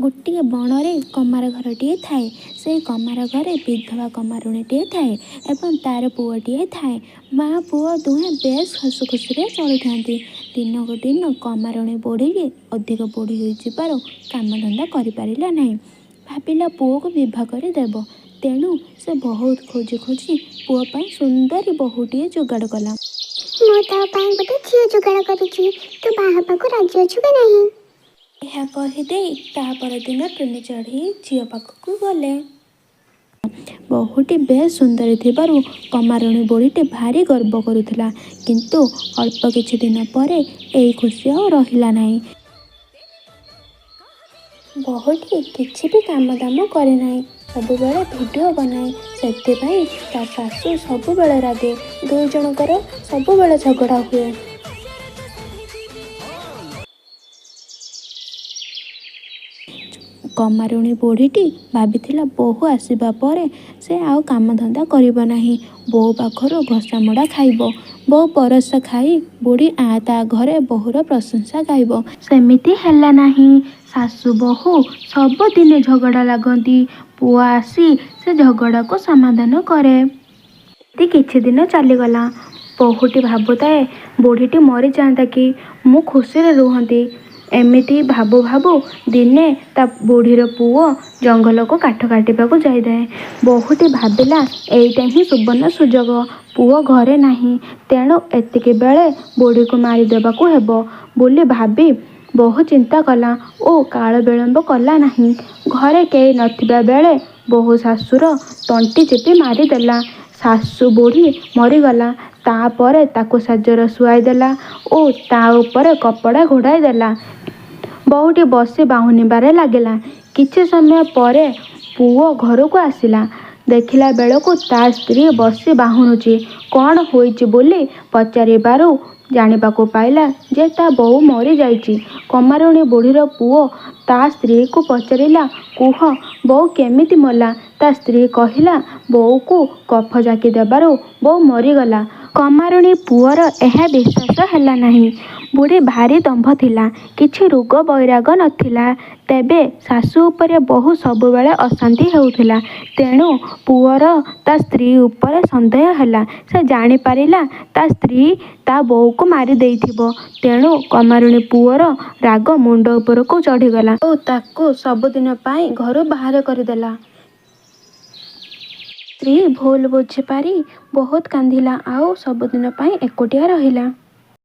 ଗୋଟିଏ ବଣରେ କମାର ଘରଟିଏ ଥାଏ। ସେଇ କମାର ଘରେ ବିଧବା କମାରୁଣୀଟିଏ ଥାଏ ଏବଂ ତା'ର ପୁଅଟିଏ ଥାଏ। ମା' ପୁଅ ଦୁହେଁ ବେଶ୍ ହସଖୁସିରେ ଚଳୁଥାନ୍ତି। ଦିନକୁ ଦିନ କମାରୁଣୀ ବୁଢ଼ୀଟି ଅଧିକ ବୁଢ଼ୀ ହୋଇଯିବାରୁ କାମଧନ୍ଦା କରିପାରିଲା ନାହିଁ। ଭାବିଲା ପୁଅକୁ ବିଭା କରି ଦେବ। ତେଣୁ ସେ ବହୁତ ଖୋଜି ଖୋଜି ପୁଅ ପାଇଁ ସୁନ୍ଦରୀ ବୋହୂଟିଏ ଯୋଗାଡ଼ କଲା। ମୁଁ ତୋ ପାଇଁ ଗୋଟେ ଝିଅ ଯୋଗାଡ଼ କରିଛି, ତୁ ବାହା ହେବାକୁ ରାଜି ଅଛୁ କି ନାହିଁ? ଏହା କହିଦେଇ ତା ପରଦିନ ଟୁନି ଚଢ଼େଇ ଝିଅ ପାଖକୁ ଗଲେ। ବୋହୂଟି ବେଶ୍ ସୁନ୍ଦରୀ ଥିବାରୁ କମାରୁଣୀ ବୁଢ଼ୀଟି ଭାରି ଗର୍ବ କରୁଥିଲା। କିନ୍ତୁ ଅଳ୍ପ କିଛି ଦିନ ପରେ ଏଇ ଖୁସି ଆଉ ରହିଲା ନାହିଁ। ବୋହୂଟି କିଛି ବି କାମଦାମ କରେ ନାହିଁ, ସବୁବେଳେ ଭିଡ଼ିଓ ବନାଏ। ସେଥିପାଇଁ ତା ଶାଶୁ ସବୁବେଳେ ରାଗେ। ଦୁଇ ଜଣଙ୍କର ସବୁବେଳେ ଝଗଡ଼ା ହୁଏ। କମାରୁଣୀ ବୁଢ଼ୀଟି ଭାବିଥିଲା ବୋହୂ ଆସିବା ପରେ ସେ ଆଉ କାମଧନ୍ଦା କରିବ ନାହିଁ। ବୋହୂ ପାଖରୁ ଘସାମୋଡ଼ା ଖାଇବ। ବୋହୂ ପରସା ଖାଇ ବୁଢ଼ୀ ଆ ତା ଘରେ ବୋହୂର ପ୍ରଶଂସା ଗାଇବ। ସେମିତି ହେଲା ନାହିଁ। ଶାଶୁ ବୋହୂ ସବୁଦିନେ ଝଗଡ଼ା ଲାଗନ୍ତି। ପୁଅ ଆସି ସେ ଝଗଡ଼ାକୁ ସମାଧାନ କରେ। ଏମିତି କିଛି ଦିନ ଚାଲିଗଲା। ବୋହୂଟି ଭାବୁଥାଏ ବୁଢ଼ୀଟି ମରିଯାଆନ୍ତା କି, ମୁଁ ଖୁସିରେ ରୁହନ୍ତି। ଏମିତି ଭାବୁ ଭାବୁ ଦିନେ ତା ବୁଢ଼ୀର ପୁଅ ଜଙ୍ଗଲକୁ କାଠ କାଟିବାକୁ ଯାଇଥାଏ। ବୋହୂଟି ଭାବିଲା ଏଇଟା ହିଁ ସୁବର୍ଣ୍ଣ ସୁଯୋଗ। ପୁଅ ଘରେ ନାହିଁ, ତେଣୁ ଏତିକିବେଳେ ବୁଢ଼ୀକୁ ମାରିଦେବାକୁ ହେବ ବୋଲି ଭାବି ବୋହୂ ଚିନ୍ତା କଲା ଓ କାଳ ବିଳମ୍ବ କଲା ନାହିଁ। ଘରେ କେହି ନଥିବା ବେଳେ ବୋହୂ ଶାଶୁର ତଣ୍ଟି ଚିପି ମାରିଦେଲା। ଶାଶୁ ବୁଢ଼ୀ ମରିଗଲା। ତା'ପରେ ତାକୁ ଶେଯରେ ଶୁଆଇଦେଲା ଓ ତା ଉପରେ କପଡ଼ା ଘୋଡ଼ାଇ ଦେଲା। ବୋହୂଟି ବସି ବାହୁନିବାରେ ଲାଗିଲା। କିଛି ସମୟ ପରେ ପୁଅ ଘରକୁ ଆସିଲା। ଦେଖିଲା ବେଳକୁ ତା ସ୍ତ୍ରୀ ବସି ବାହୁନୁଛି। କ'ଣ ହୋଇଛି ବୋଲି ପଚାରିବାରୁ ଜାଣିବାକୁ ପାଇଲା ଯେ ତା ବୋହୂ ମରିଯାଇଛି। କମାରୁଣୀ ବୁଢ଼ୀର ପୁଅ ତା ସ୍ତ୍ରୀକୁ ପଚାରିଲା, କୁହ, ବୋହୂ କେମିତି ମଲା? ତା ସ୍ତ୍ରୀ କହିଲା, ବୋହୂକୁ କଫ ଜାକି ଦେବାରୁ ବୋହୂ ମରିଗଲା। କମାରୁଣୀ ପୁଅର ଏହା ବିଶ୍ୱାସ ହେଲା ନାହିଁ। ବୁଢ଼ୀ ଭାରି ଦମ୍ଭ ଥିଲା। କିଛି ରୋଗ ବୈରାଗ ନଥିଲା। ତେବେ ଶାଶୁ ଉପରେ ବୋହୂ ସବୁବେଳେ ଅଶାନ୍ତି ହେଉଥିଲା। ତେଣୁ ପୁଅର ତା ସ୍ତ୍ରୀ ଉପରେ ସନ୍ଦେହ ହେଲା। ସେ ଜାଣିପାରିଲା ତା ସ୍ତ୍ରୀ ତା ବୋହୂକୁ ମାରିଦେଇଥିବ। ତେଣୁ କମାରୁଣୀ ପୁଅର ରାଗ ମୁଣ୍ଡ ଉପରକୁ ଚଢ଼ିଗଲା ଓ ତାକୁ ସବୁଦିନ ପାଇଁ ଘରୁ ବାହାର କରିଦେଲା। ସ୍ତ୍ରୀ ଭୁଲ ବୁଝିପାରି ବହୁତ କାନ୍ଦିଲା ଆଉ ସବୁଦିନ ପାଇଁ ଏକୁଟିଆ ରହିଲା।